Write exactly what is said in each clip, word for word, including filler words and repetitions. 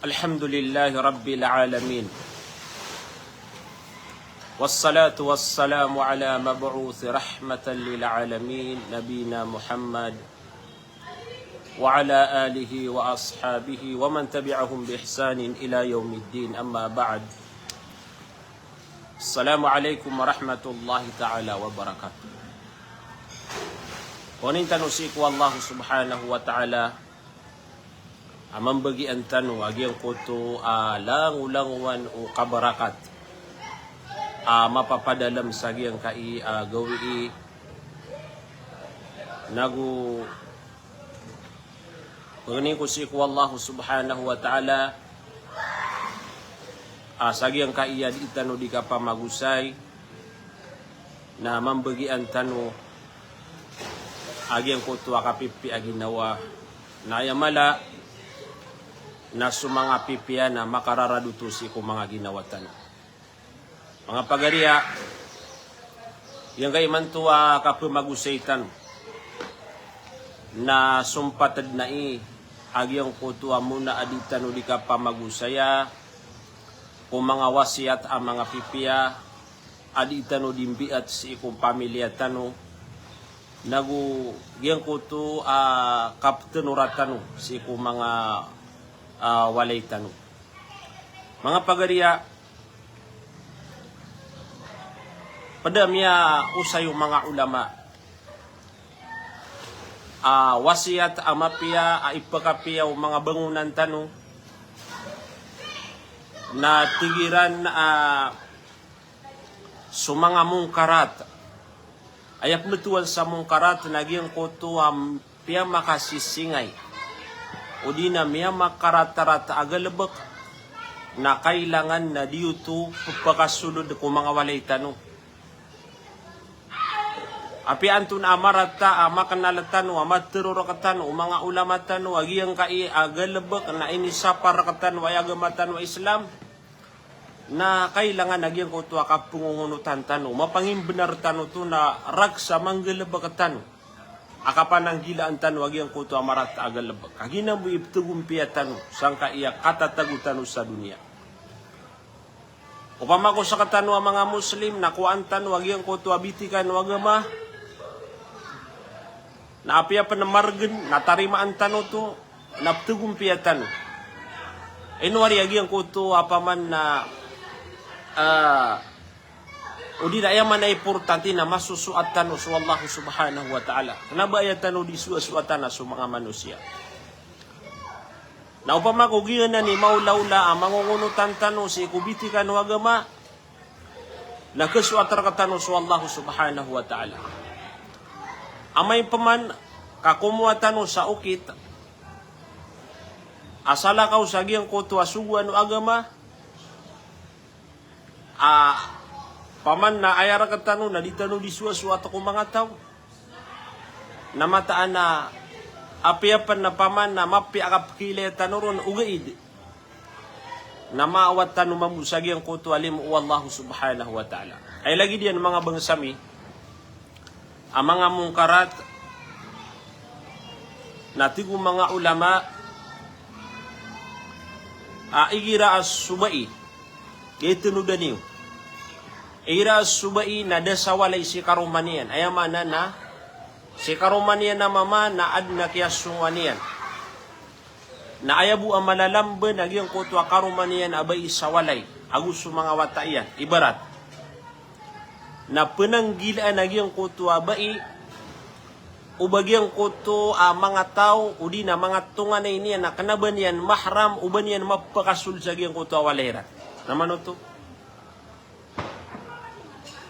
الحمد لله رب العالمين. والصلاة والسلام على مبعوث رحمة للعالمين نبينا محمد وعلى آله وأصحابه ومن تبعهم بإحسان إلى يوم الدين. أما بعد. السلام عليكم ورحمة الله تعالى وبركاته. Pangnin tano sii ko Allah subhanahu wa ta'ala a mambagian tano a giyangkoto a langolangowan o kabarakat a mapapadalem sa giyangkai a gawii, nago pangnin ko sii ko Allah subhanahu wa ta'ala a sa giyangkai a dii tano di kapamagosay na mambagian tano a giyangkoto a kapipiya a ginawa, na aya mala na so manga pipiya na makararad oto sii ko manga ginawa tano. Manga pagariya, giyangkai imanto a kapamagosay tano na sompat den ai a giyangkoto a mona a dii tano di kapamagosaya ko manga wasiyat a manga pipiya a dii tano di mbiat sii ko pamiliya tano, nago giyangkoto a kaptenora tano sii ko manga, a, walay tano. Manga pagariya, ped a miyaosay o manga ulama a wasiyat a mapiya a ipekapiya o manga bangonan tano na tig iran a so manga mongkarat. Aya pembetowan sa mongkarat na giyangkoto a piyamakasisingay odi na miyamakaratarataa a galebek, na kailangan na di oto pepakasoled ko manga walay tano. Apiya antonaa a marata a makenal tano, a matero rektano o manga ulama tano a giyangkai a galebek na inisapar rektano a aya agama tano a Islam, na kailangan a giyangkoto a kapengongonotan tano, mapangimbenar tano oto na rakhs a manggalebek tano a kapananggilaan tano a giyangkoto a marata a galebek. Ka giyanan bo i petegompiya tano sangkai a katatago tano sa doniya. Opama ko sektano a manga Muslim na kowaan tano a giyangkoto a bitikan o agama, na apiya pen maregen na tarimaan tano oto, na petegompiya tano. Ino ari a giyangkoto a paman na, a, odi na aya man a importante na masosoat tano so Allah subhanahu wa ta'ala. Kena ba aya tano di soasoatan a so manga manosiya. Na opama ko giyanan i maolaola a mangongonotan tano sii ko bitikan o agama, na kesoat rektano so Allah subhanahu wa ta'ala. Amay peman ka komowa tano sa okit a salakaw sa giyangkoto a sogoan o agama, a paman na aya rektano na di tano di soasoat ko manga taw. Na mataan a apiya pen na paman na mapiya a kapekeilaya tano ron ogaid, na maawat tano mambo sa giyangkoto a limo o Allah subhanahu wa ta'ala. Aya lagid iyan manga bangsa mi a manga mongkarat, na tig o manga ulama a igira a so bai, gii tano daniyo. Igira a so bai na da sa walay si karoma niyan. Aya maana na si karoma niyan a mama na aden a kiyasongowan iyan. Na aya bo a malalamben a giyangkoto a karoma niyan a bai sa walay ago so manga wata iyan. Ibarat na penanggilaan a giyangkoto a bai o ba giyangkoto a manga taw odi na manga tonganay niyan a kena ba niyan mahram o ba niyan mapakasold sa giyangkoto a walay iran. Na manoto?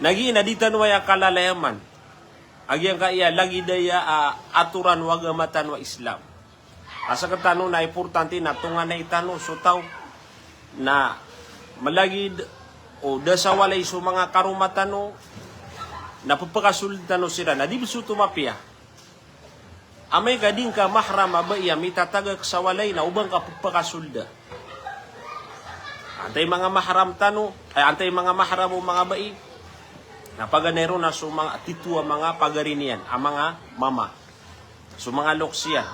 Na gii na di tano aya kalalayaman a giyangkaya lagid aya a atoran o agama tano a Islam. A sektano na importante na tonganay tano so taw na malagid o da sa walay so manga karoma tano, na pepakasold tano siran. Na di bo soto mapiya. Amay ka di ngka mahram a bai a mitatagak sa walay na oba ngka pepakasolda. Antai manga mahram tano, ay, antai manga mahram o manga bai, na paganay ron na so manga tito a manga pagari niyan, a manga mama. So manga loks iyan.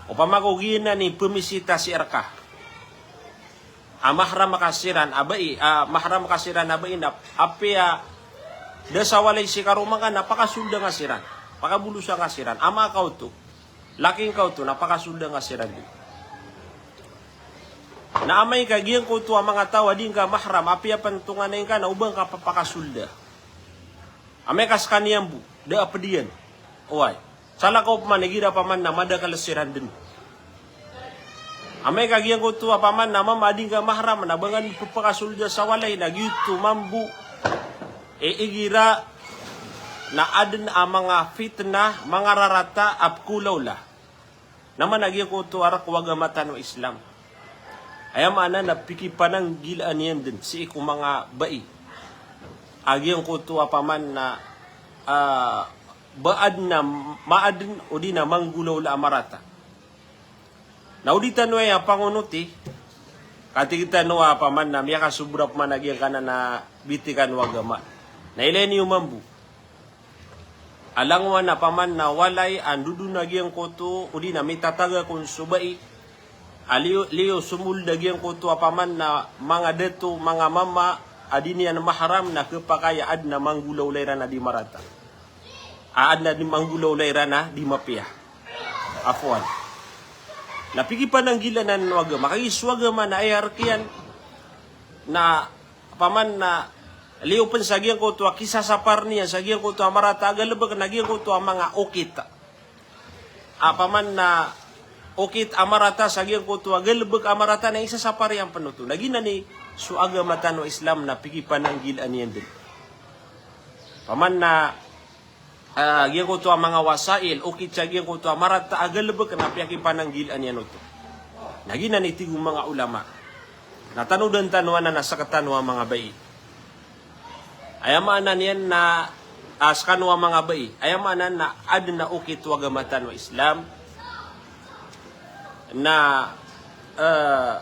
Opama ko giyanan i pemisita sii reka. a mahram ka siran a bai, a mahram ka siran a bai na apiya da sa walay si karoma ngka na pakasolda ngka siran, pakabolosa ngka siran, a manga kaoto. Laki ngka oto na pakasolda ngka siran di. Na amay ka giyangkoto a manga taw a di ngka mahram, apiya pn tonganay ngka na oba ngka papakasolda. Amay ka skaniyan bo, da a pd iyan. Oway. Salakaw pman igira paman na madakl siran dn. Amay ka giyangkoto a paman na mama a di ngka mahram na ba ngka dn ppakasolda sa walay na giyoto mambo i igira na adn a manga fitnah, manga rarata a pkhaolawla. Na mana giyangkoto a rk o agama tano a Islam. Aya maana na pikipananggilaan iyan dn sii ko manga bai a giyangkoto a paman na, ah, ba adn a maadn odi na manggolawla a marata. Na odi tano aya pangonoti, ka tig tano a paman na miyakasobra pman a giyangkanan a bitikan o agama. Na ilay niyo mambo a langowan a paman na walay a ndodon a giyangkoto odi na mitatagak on so bai a liyo, liyo somold a giyangkoto a paman na manga dato, manga mama a di niyan mahram na khapakay a adn a manggolawla iran a di marata, a adn a di manggolawla iran a di mapiya. Afwan. Na pikipananggilaan anan o agama, kagiya so agama na aya rk iyan na paman na liyo pn sa giyangkoto a kisasapar niyan sa giyangkoto a marata a galbk na giyangkoto a manga okit a paman na okit a marata sa giyangkoto a galbk a marata na isasapar iyan pn oto. Na giyanan i so agama tano a Islam na pikipananggilaan iyan dn. Paman na, ah, giyangkoto a manga wasail, okit sa giyangkoto a marata a galbk na piyakipananggilaan iyan oto. Na giyanan i tig o manga ulama na tanodan tano anan a sktano a manga bai. Aya maana niyan na, ah, skano a manga bai. Aya maana na adn a okit o agama tano a Islam na, eh,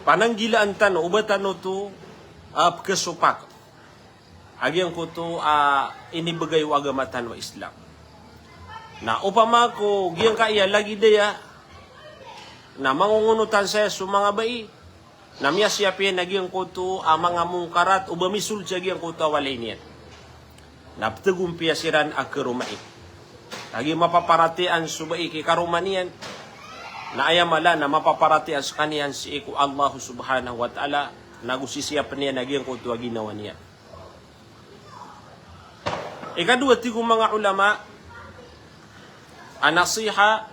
pananggilaan tano, oba tano oto, ah, pkhasopak a giyangkoto a inibgay o agama tano a Islam. Na opama ko giyangkaya lagid aya na mangongonotan saya so manga bai, na miyasiyap iyan a giyangkoto a manga mongkarat o ba misold sa giyangkoto a walay niyan. Na ptgompiya siran a karomai. Lagid mapaparatiyayaan so bai ki karoma niyan. Na aya mala na mapaparatiyaya skaniyan sii ko Allah subhanahu wa ta'ala, na go sisiyapn iyan a giyangkoto a ginawa niyan. Ikadowa, tig o manga ulama, a nasiha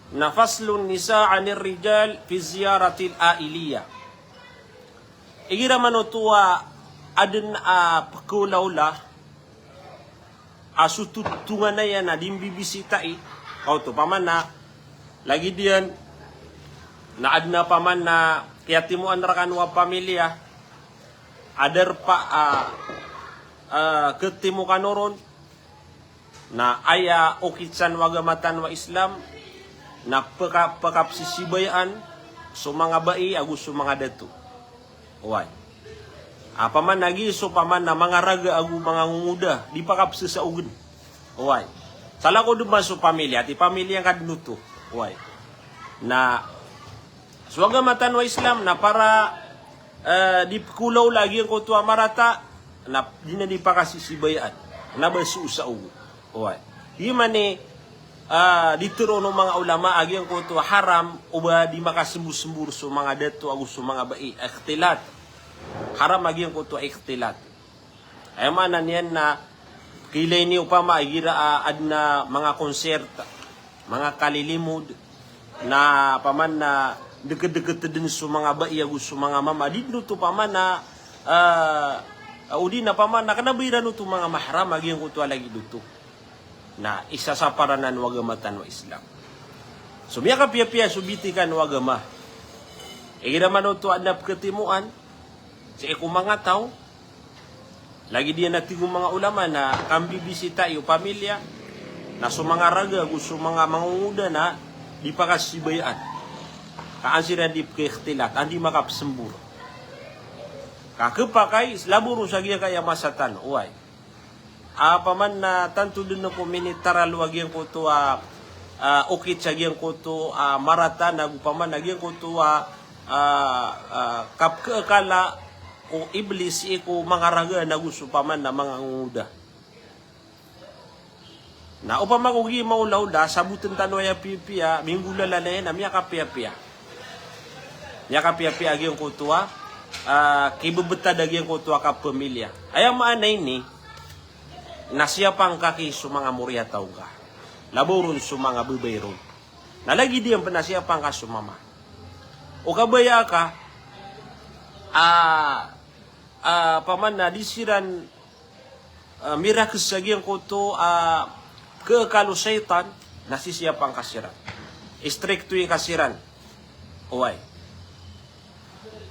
na faslun nisa anir rijal fi ziyaratil ailiya. Igira man oto a adn a pkhaolaola a so totonganay a di mbibisitai, kaoto paman na lagid iyan na adn a paman na kiyatimoan rkano a pamilya a darpa a, a, khatimo kano ron, na aya okit san o agama tano a Islam na pka-, pkapsisibayaan so manga bai ago so manga dato. Oway. A paman na giya so paman na manga raga ago manga ngongoda, di pakapsasaogn. Oway. Salakaw dn man so pamilya, ati pamilya ngka dn oto. Oway. Na so agama tano a Islam na para, eh, di pkhaolaola a giyangkoto a marata, na di na di pakasisibayaan. Na ba so saog. Oway. Di man i, ah, di tharoon o manga ulama a giyangkoto a haram o ba di makasmbor-smbor so manga dato ago so manga bai, ikhtilat. Haram a giyangkoto a ikhtilat. Aya maana niyan na kailay niyo opama igira a adn a manga concert, manga kalilimod, na paman na dkt-dkt dn so manga bai ago so manga mama, di dn oto paman na, ah, odi na paman na kna ba iran oto manga mahram a giyangkoto a lagid oto. Na isasapar anan o agama tano a Islam. So miyakapiyapiya so bitikan o agama. Igira man oto a adn a pkhatimoan sii ko manga taw, lagid iyan a tig o manga ulama na kambibisitai o pamilya, na so manga raga ago so manga mangongoda na di pakasibayaan. Ka an siran di pkaikhtilat, an di makapsmbor. Ka khapakay, labo ron sa giyangkaya masa tano, oway. A paman na tanto dn ko minitaral o giyangkoto a, a, okit sa giyangkoto a marata, na go paman a giyangkoto a, ah, ah, kapkekala o Iblis sii ko manga raga nago so paman na manga ngongoda. Na opama ko gii maolaola, saboten tano aya piyapiya, minggolalan aya na miyakapiyapiya. Miyakapiyapiya a giyangkoto a, ah, kibebetad a giyangkoto a kapamilya. Aya maana ini, na siyapang ka ki so manga moriyataw ngka. Labaw ron so manga babay ron. Na lagid iyan pen na siyapang ka so mama. O kabaya ka, ah, ah, paman na di siran, ah, mirakes sa giyangkoto a, ah, kekalo shaytan, na sisiyapang ka siran. Istrikto ingka siran. Oway.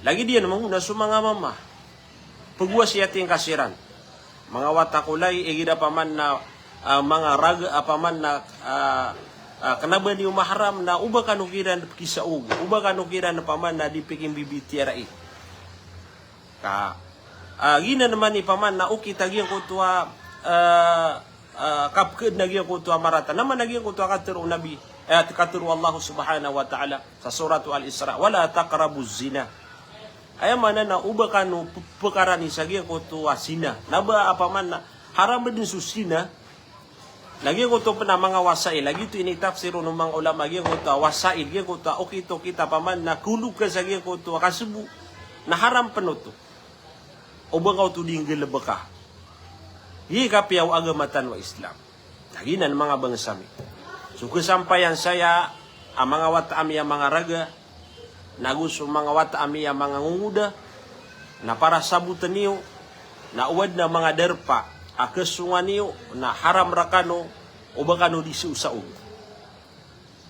Lagid iyan mangona so manga mama. Pegowasiyati ingka siran. Manga wata ko lay, igira paman na, ah, manga raga, ah, paman na, ah, ah, kena ba niyo maharam na oba kano kiran pekisaog, oba kano kiran paman na di pekimbibitiyarai. Ka, ah, giyanan man i paman na okit a giyangkoto a, ah, ah, kapked na giyangkoto a marata. Na maana giyangkoto a katero o Nabi, eh, katero o Allah Subhanahu wa Ta'ala sa Suratu Al-Isra, "Wala taqrabuz zina." Aya maana na oba kano pe-, pekarani sa giyangkoto a zina. Na ba a paman na haram den so zina. Na giyangkoto pen a manga wasail, lagid oto initafsir o manga ulama, giyangkoto a wasail, giyangkoto a okit-okit a paman na kolog ka sa giyangkoto a kasebo. Na haram pen oto. Oba ngka oto di nggalebeka. Giya i kapiya o agama tano a Islam. Na giyanan manga bangsa mi. So kesampayan saya a manga wata ami a manga raga, nago so manga wata ami a manga ngongoda, na para saboten iyo, na o aden a manga darpa a kesongan iyo, na haram rekano, oba kano di saosaog.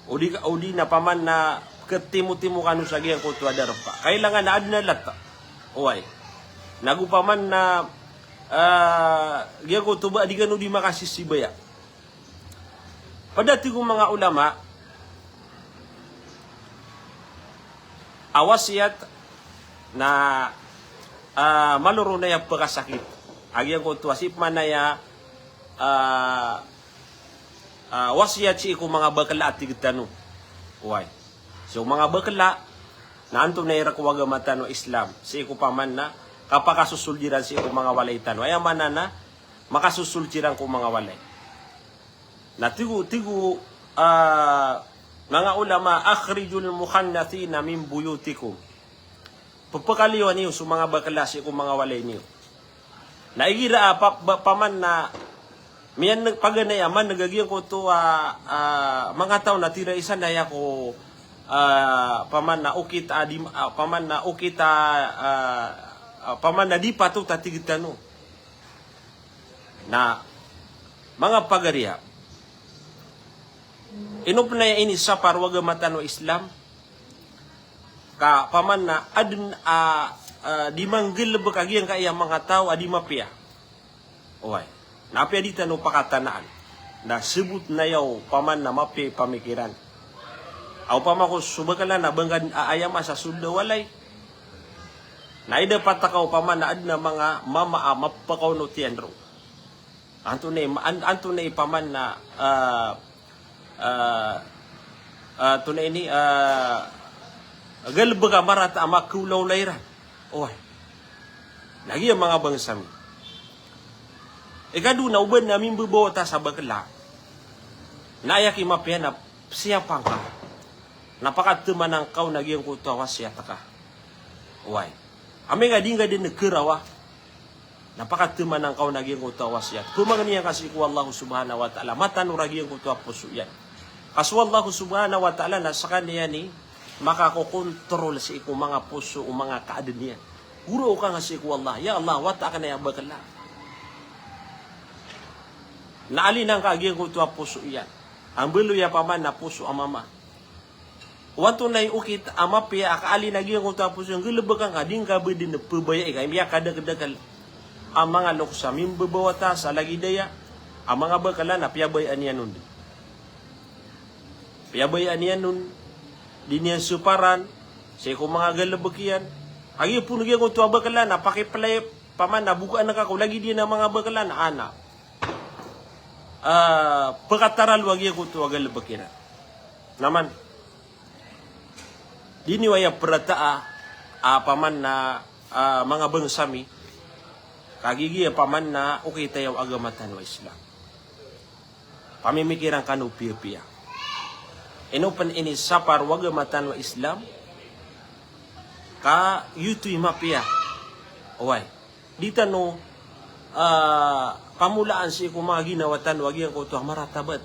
O di, o di na paman na ketimotimo kano sa giyangkoto a darpa. Kailangan na aden a lata. Oway. Nago paman na, ah, giyangkoto ba di kano di makasisibaya. Ped a tig o manga ulama a wasiyat na, ah, maloron aya pekasakit. A giyangkoto a sii pman aya, ah, ah, wasiyat sii ko manga bakela a tig tano. Oway. So manga bakela, na antonaa i rek o agama tano a Islam sii ko paman na kapakasosold iran sii ko manga walay tano. Aya maana na makasosold siran ko manga walay. Na tig o, tig o, ah, manga ulama, "Akhrijul mukhannathina min buyutikum." Pepekaliyowa niyo so manga bakela sii ko manga walay niyo. Na igira a pa-, ba-, paman na miyaneg, paganay a maneg a giyangkoto a, ah, manga taw na tira isa na aya ko, ah, paman na okit a di, ah, paman na okit a, ah, ah, paman na di patot a tig tano. Na manga pagariya, ino pen aya inisapar o agama tano a Islam, ka paman na aden a, ah, di manggalebek a giyangkaya manga taw a di mapiya. Oway. Na apiya di tano pakatanaan, na sebot na aya o paman na mapiya i pamikiran. Aw pama ko so bakela na banggan a aya masa sold a walay. Na ida pataka o paman na aden a manga mama a mapakaonot iyan ron. Antonaa i, an-, antonaa i paman na, ah, ah, ah, antonaa ini, ah, galebek a marata a makaolaola iran. Oway. Na giya manga bangsa mi. Ikadowa na o ba na mimbebawata sa bakela. Na aya ki mapiya na siyapang ka. Na pakatemanan ka on a giyangkoto a wasiyat ka. Oway. Amay ka di ngka den kerawa. Na pakatemanan ka on a giyangkoto a wasiyat. Pemangnian ka sii ko Allah Subhanahu wa Ta'ala. Matanor a giyangkoto a poso iyan. Ka so Allah Subhanahu wa Ta'ala na sekaniyan i makakokontrol sii ko manga poso o manga kaaden iyan. Goraoka ngka sii ko Allah. Ya Allah, wata aken aya bakela. Na alina ngka a giyangkoto a poso iyan. Ambelo iya paman na poso a mama. O antonaa i okit a mapiya a kaalina a giyangkoto a poso iyan, nggalebeka ngka, di ngka ba den pebayai ka, miyakadakdakel a manga loks a mimbebawata sa lagid aya a manga bakela na piyabayaan iyan on den. Piyabayaan iyan on, di niyan separan sii ko manga galebek iyan. Kagiya pon giyangkoto a bakela na pakipelay paman na bokaan ka ko lagid iyan a manga bakela na ana, ah, pekataralo a giyangkoto a galebek iran. Na man, Di niyo aya perataa a paman na, ah, manga bangsa mi, kagiya paman na okit aya o agama tano a Islam. Pamimikiran kano piyapiya. Ino pen inisapar o agama tano a Islam, ka giyoto i mapiya. Oway. Di tano, ah, pamolaan sii ko manga ginawa tano a giyangkoto a maratabat.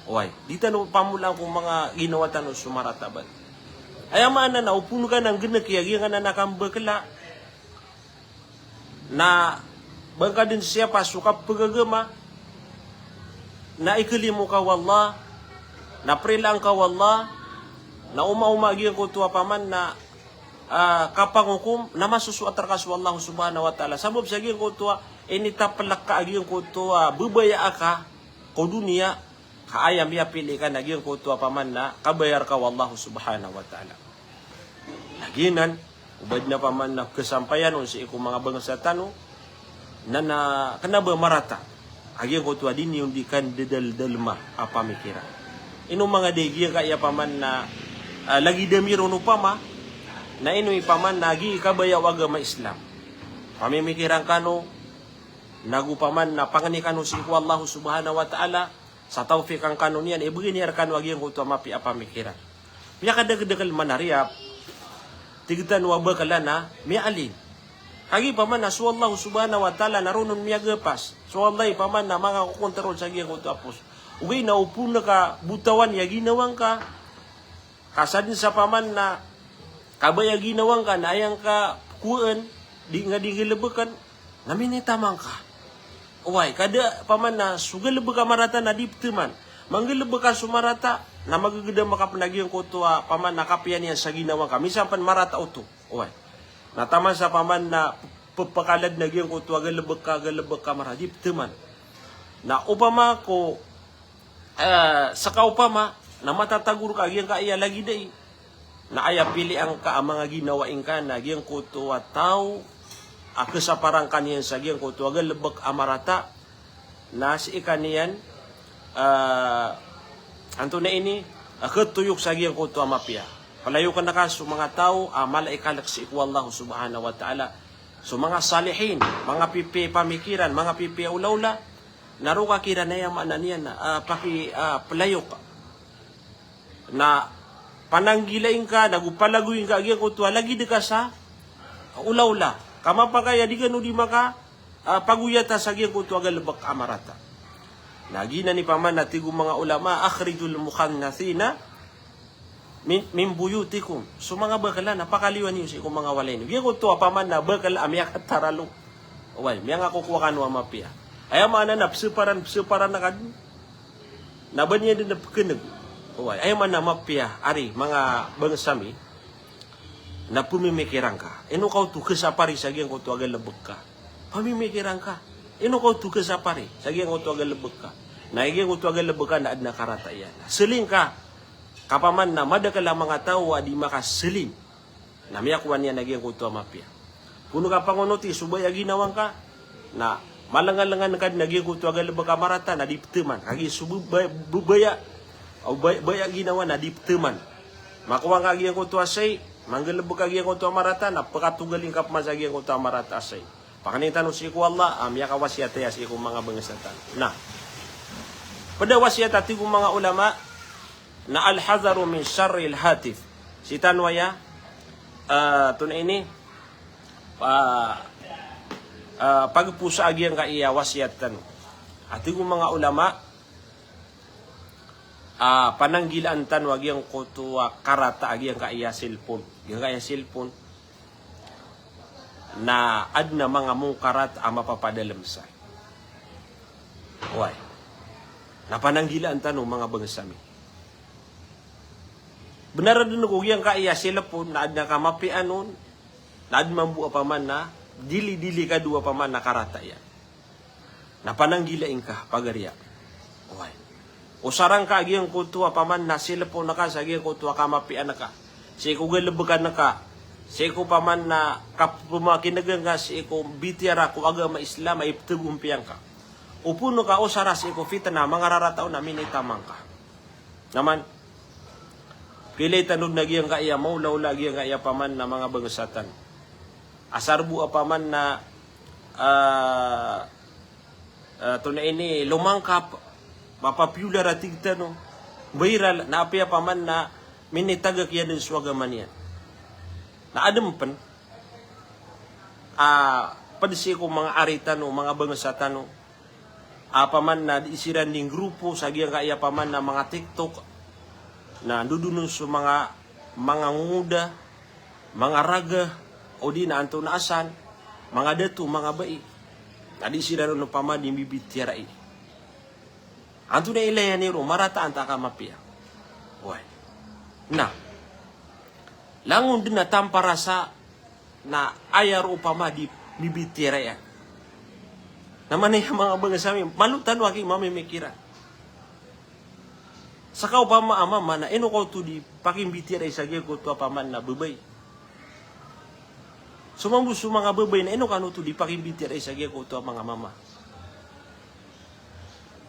Oway, di tano pamolaan ko manga ginawa tano so maratabat. Aya maana na o poon ka na nggenek a giyangkanan a kambakela, na ba ngka den siyapa so kapagagama, na ikelimo ka o Allah, na perilaan ka o Allah, na omaoma a giyangkoto a paman na, ah, kapangokom, na masosoat reka so Allah Subhanahu wa Ta'ala. Sabap sa giyangkoto a initapelek ka a giyangkoto a bebaya aka ko doniya, ka aya miyapili ka na giyangkoto a paman na kabaya reka o Allah Subhanahu wa Ta'ala. Na giyanan, o ba den a paman na kesampayan on sii ko manga bangsa tano, na, na kena ba marata a giyangkoto a di niyo di kandedaldalema a pamikiran. Ino manga di giyangkaya paman na, ah, lagid ami ron opama, na ino i paman na giya kabaya o agama Islam. Pamimikiran kano, nago paman na pangni kano sii ko Allah Subhanahu wa Ta'ala, sa tawfikan kano niyan, ibegay niyan rekano a giyangkoto a mapiya a pamikiran. Miyakadakedakel man a riyap, tig tano a bakelan a miyaalin. Kagiya paman na so Allah Subhanahu wa Ta'ala na roo on miyagapas. So Allah i paman na manga kokontrol sa giyangkoto a pos. Ogaid na o poon ka botawan a ginawa ngka, ka sa den sa paman na kabaya a ginawa ngka na aya ngka kowaan, di nga di nggalebeken, na minitaman ka. Oway, kada paman na so galebek a marata na di peteman. Manggalebek ka so marata, na magegedam ka pen a giyangkoto a paman na kapiya niyan sa ginawa ngka. Misan pen marata oto. Oway. Na taman sa paman na pe-, pepekaladen a giyangkoto a galebek ka, galebek ka marata, di peteman. Na opama ko, eh, seka opama, na matatago reka a giyangkaya lagid ai. Na aya pilian ka a manga ginawa ingka na giyangkoto a taw a kesaparan ka niyan sa giyangkoto a galebek a marata, na sii ka niyan, eh, antonaa ini, eh, ketoyok sa giyangkoto a mapiya. Pelayoken ka so manga taw a mala i kalek sii ko Allah Subhanahu wa Ta'ala. So manga salihin, manga pipiya i pamikiran, manga pipiya i olaola, na roo ka kiran, aya maana niyan na, ah, paki, ah, pelayok. Na pananggilai ngka, nago palagoy ngka a giyangkoto a lagid ka sa olaola. Ka mapakay a di kano di maka, ah, pagoyata sa giyangkoto a galebek a marata. Na giyanan i paman na tig o manga ulama, "Akhrijul mukhannathina min, min buyutikum." So manga bakela na pakaliyowa niyo sii ko manga walay niyo. Giyangkoto a paman na bakela a miyakataralo. Oway, miyangakokowa kano a mapiya. Aya maana na peseparan, peseparan ka den. Na ba niyan den a pekeneg. Oway, aya maana mapiya, ari, manga bangsa mi, na pemimikiran ka. Ino ka oto kesapari sa giyangkoto a galebek ka. Pamimikiran ka. Ino ka oto kesapari sa giyangkoto a galebek ka. Na giyangkoto a galebek ka na aden a karata iyan. Seling ka. Ka paman na madakel a manga taw a di makaseling. Na miyakowa niyan a giyangkoto a mapiya. Poon ka pangonoti so baya a ginawa ngka, na malengalengan ka den a giyangkoto a galebek a marata, na di peteman. Kagiya so be-, be-, baya, o baya, baya a ginawa na di peteman. Makowa ngka a giyangkoto a sii, manggalebek a giyangkoto a marata, na pekatogalin ka peman sa giyangkoto a marata a sii. Paknin tano sii ko Allah, a miyakawasiyat aya sii ko manga bangsa tano. Na, ped a wasiyat a tig o manga ulama, na al-hadharu min sharril hatif. Sii tano aya, ah, antonaa ini, ah, ah, pagposa a giyangkaya wasiyat tano. A tig o manga ulama, ah, pananggilaan tano a giyangkoto a karata a giyangkaya cellphone. Giyangkaya cellphone. Na aden a manga mongkarat a mapapadalem sa. Oway. Na pananggilaan tano manga bangsa mi. Benar den ko giyangkaya cellphone na aden a kamapiyaan on, na aden mambo a paman na dili-dili kado a paman na karata iyan. Na pananggilai ngka pagariya. Oway. Osara ngka a giyangkoto a paman na cellphone ka sa giyangkoto a kamapiyaan ka. Sii ko galebekan ka. Sii ko paman na kapemakinegen ka sii ko bitiyara ko agama Islam a iptegompiya ngka. Opama ka osara sii ko fitnah, mangararata on na minitaman ka. Naman, Pilay tano dn a giyangkaya maolaola a giyangkaya paman na manga bangsa tano. Asar bo a paman na, ah, ah, tonaa ini, lomangkap, mapapiyular a tig tano, viral, na apiya paman na minitagak iyan dn so agama niyan. Na adn pn a pd sii ko manga ari tano, manga bangsa tano, a paman na dii siran dii nggrupo sa giyangkaya paman na manga TikTok, na ndodon on so manga, manga ngongoda, manga raga, odi na antonaa san, manga dato, manga bai. Na dii siran on paman dii mbibitiyarai. Antonaa i ilay niyan roo, marata antaa ka mapiya. Oway. Na langon dn a tampar a sa na aya roo opama dii mbibitiyarai. Na manaya manga bangsa mi, malo tano aki mamimikiran. Ska opama a mama na ino ka oto dii pakimbitiyarai sa giyangkoto a paman na babay. So mambo so manga babay na ino kano oto dii pakimbitiyarai sa giyangkoto a manga mama.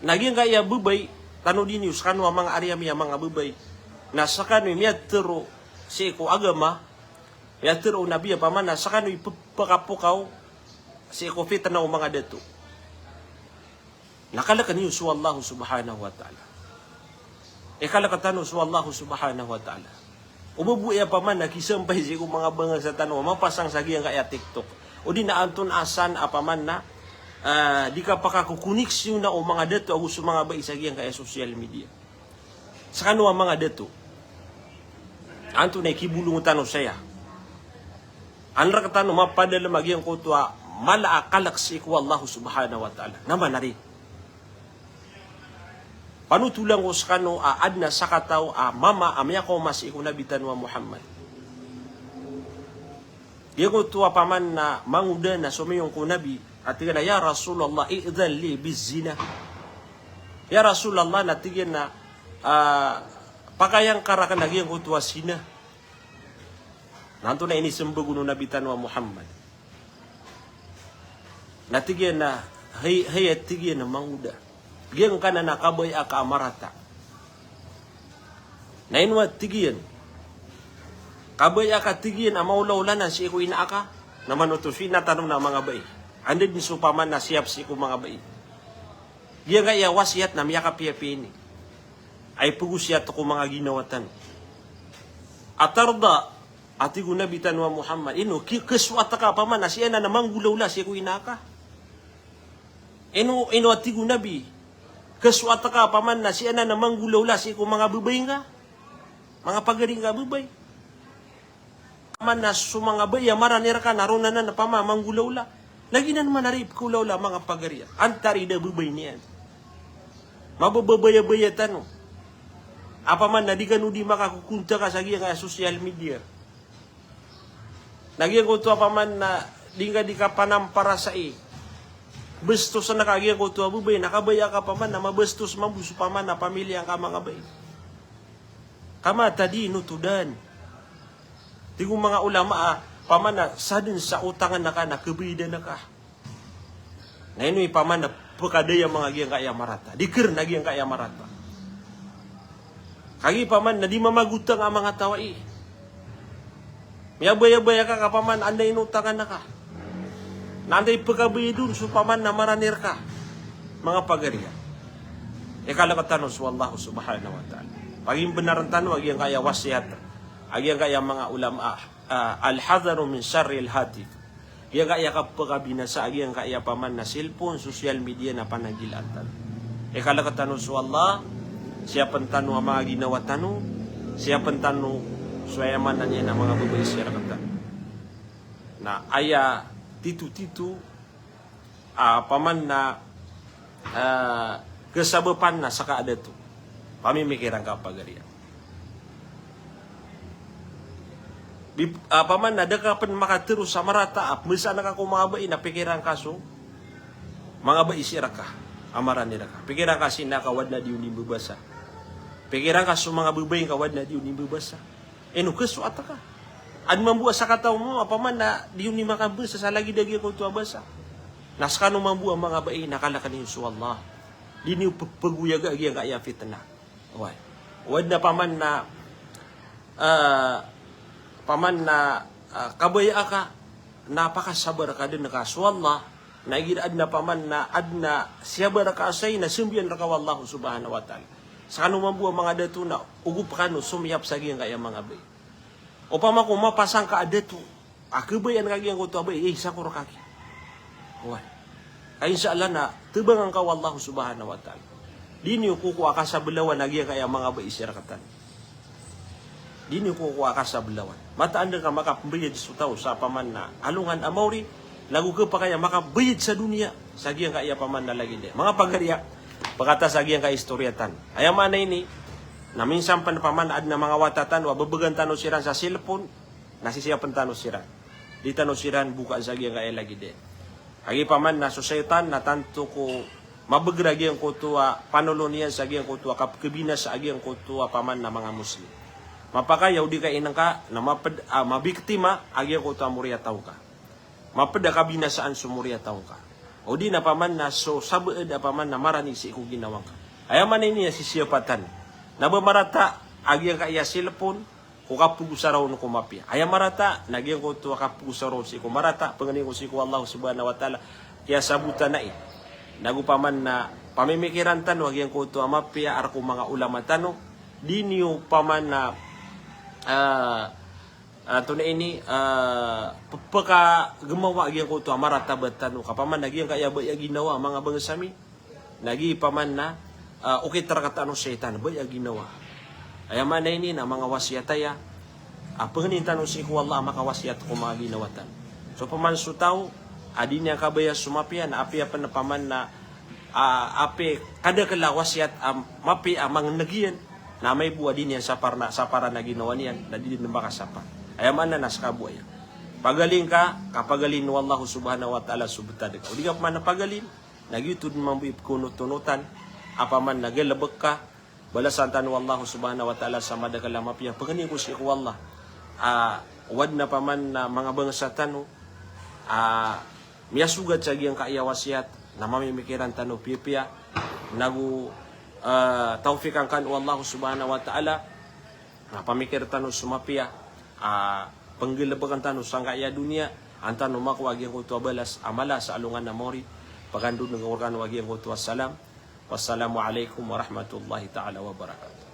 Na giyangkaya babay, tanodi niyo skano a manga ari ami a manga babay. Na skano i miyatharo sii ko agama, miyatharo o Nabi a paman na skano i pphakapokaw sii ko fitna o manga dato. Na kalkn iyo so Allah subhanahu wa ta'ala. Ikalk tano so Allah subhanahu wa ta'ala. O ba bo aya paman na kisampay sii ko manga bangsa tano a mapasang sa giyangkaya TikTok, odi na antonaa san a paman na, ah, dii kapakakokoneksiyona o manga dato ago so manga bai sa giyangkaya social media. Skano a manga dato, antonaa i kibolong tano saya? An rk tano mapadalm a giyangkoto a mala a kalk sii ko Allah subhanahu wa ta'ala. Na manaya, panotolan ko skano a adn a sakataw a mama a miyakaoma sii ko Nabi tano a Muhammad. Giyangkoto a paman na mangoda na somiyong ko Nabi, a tig iyan a, "Ya Rasulullah, i'dhan li bizzina." Ya Rasulullah, na tig iyan a, ah, pakayangka rakn a giyangkoto a zina. Na antonaa i inismbag on o Nabi tano a Muhammad? Na tig iyan a, hay, hay, a tig iyan a mangoda, giyangkanan a kabaya ka a marata. Na ino a tig iyan? Kabaya ka, tig iyan, a maolaola na sii ko ina aka. Na manoto so ina tano na manga bai. Anda dn so paman na siyap sii ko manga bai? Giyangkaya wasiyat na miyakapiyapiya ini a ipagosiyat ko manga ginawa tano. Atarda, a tig o Nabi tano a Muhammad, ino ki-, khasoat ka paman na si anan a manggolaola sii ko ina aka? Ino, ino a tig o Nabi, khasoat ka paman na si anan a manggolaola sii ko manga babay ngka, manga pagari ngka a babay? Paman na so manga bai a marani rka na roo anan a paman a manggolaola. Lagid anan man a ipkhaolaola a manga pagari a antaa i da a babay niyan. Mababayabaya tano a paman na di kano dii makakokontaka sa giyangkaya social media. Na giyangkoto a paman na di ngka dii kapanampar a sai, bastosan ka a giyangkoto a babay, na kabaya ka paman na mabastos mambo so paman a pamiliya ngka a manga bai. Kama tadinu tudan. Tig o manga ulama a paman na sadn sa otangan ka na khabayadan ka. Na ino i paman na pkadaya manga giyangkaya marata, di kr na giyangkaya marata. Kagiya paman na di mamagotang a manga taw ai. Miyabayabaya ka ka paman anda inotangan ka, na anda i pkhabayad on so paman a marani rka, manga pagari a. Ikalk tano so Allah subhanahu wa ta'ala. Pagimbnarn tano a giyangkaya wasiyat a giyangkaya manga ulama a, ah, al-hadharu min sharril hatif. Giyangkaya kapkabinasa a giyangkaya paman na cellphone, social media na pananggilaan tano. Ikalk tano so Allah, siyapn tano a manga ginawa tano, siyapn tano so aya maana niyan a manga babay sii rktano. Na aya titotito a paman na, ah, kasabapan na ska a dato. Pamimikiran ka a pagari a. Bi-, a paman na da ka pn makatharo sa marata a pmbasaan ka ko manga bai na pikiran ka so manga bai sii rka a marani rka. Pikiran ka si ina ka o adn a di on dii mbabasa. Pikiran ka so manga babay ngka o adn a di on dii mbabasa. Ino khasoat ka? Adn mambo a sakataw mambo a paman na di on dii makabasa sa lagid a giyangkoto a basa. Na skano mambo a manga bai na kalkn iyo so Allah. Di niyo ppagoyaga a giyangkaya fitna. Oway. O adn a paman na ah, paman na, ah, kabaya aka, na pakasabar ka dn ka so Allah, na igira adn a paman na adn a siyabar ka asay na sambiyan rka o Allah subhanahu wa ta'ala. Skano mambo a manga dato na ogop kano somiyap sa giyangkaya manga bai. Opama ko mapasang ka a dato a kabayaan ka giyangkoto a bai, eh, isa ko rkaki. Oway. Ka insha Allah na tabangan ka o Allah subhanahu wa ta'ala. Di niyo kokowa kasablawan a giyangkaya manga bai sii rktano. Di niyo kokowa kasablawan. Mataan dn ka makapmbayad so taw sa paman na alongan a maori, nago khapakay a makabayad sa doniya sa giyangkaya paman na lagid aya. Manga pagariya, pkata sa giyangkaya istoriya tano. Aya maana ini, na minsan pn paman adn a manga wata tano a bbgan tano siran sa cellphone, na sisiyapn tano siran. Di tano siran bokaan sa giyangkaya lagid aya. Kagiya paman na so shaytan na tanto ko mabgr a giyangkoto a panolon iyan sa giyangkoto a kapkhabinasa a giyangkoto a paman na manga Muslim. Mapakay a o di ka inngka na mapd, ah, mabiktima a giyangkoto a moriyataw ka. Mapd a kabinasaan so moriyataw ka. O di na paman na so sabaad a paman na marani sii ko ginawa ngka. Aya maana ini a sisiyapa tano. Na ba marata a giyangkaya cellphone, ko kapgosaroon ko mapiya. Aya marata, na giyangkoto a kapgosaroon sii ko marata, pangnin ko sii ko Allah subhanahu wa ta'ala, kiyasabotan ai. Nago paman na pamimikiran tano a giyangkoto a mapiya a rk o manga ulama tano, di niyo paman na, ah, ah, antonaa ini, ah, p-, pkagmawa a giyangkoto a marata ba tano, ka paman na giyangkaya bai a ginawa a manga bangsa mi, na giya paman na, ah, okit rktano o shaytan, bai a ginawa. Aya maana ini na manga wasiyat aya a pangnin tano sii ko Allah a makawasiyat ko manga ginawa tano. So paman so taw a di niyan kabaya so mapiya na apiya pn paman na, ah, apiya kadakl a wasiyat a mapiya a mangneg iyan, na amay bo a di niyan sapar na, saparan a ginawa niyan, na di dn makasapar. Aya maana na ska bo aya. Pagalin ka, ka pagalin o Allah subhanahu wa ta'ala so btad ka. O di ka paman na pagalin, na giyoto dn mambo i pkhonotonotan a paman na galbk ka, balasan tano o Allah subhanahu wa ta'ala sa madakl a mapiya. Pangnin ko sii ko Allah a o adn a paman na manga bangsa tano a miyasogat sa giyangkaya wasiyat na mamimikiran tano piyapiya, nago, ah, tawfiqan kano o Allah subhanahu wa ta'ala. Na pamikir tano so mapiya, ah, pnggalbkn tano sangkaya doniya, an tano makowa a giyangkoto a balas a mala sa alongan a maori. Pagandodn ko rkano a giyangkoto a salam. Wassalamu alaikum warahmatullahi ta'ala wabarakatuh.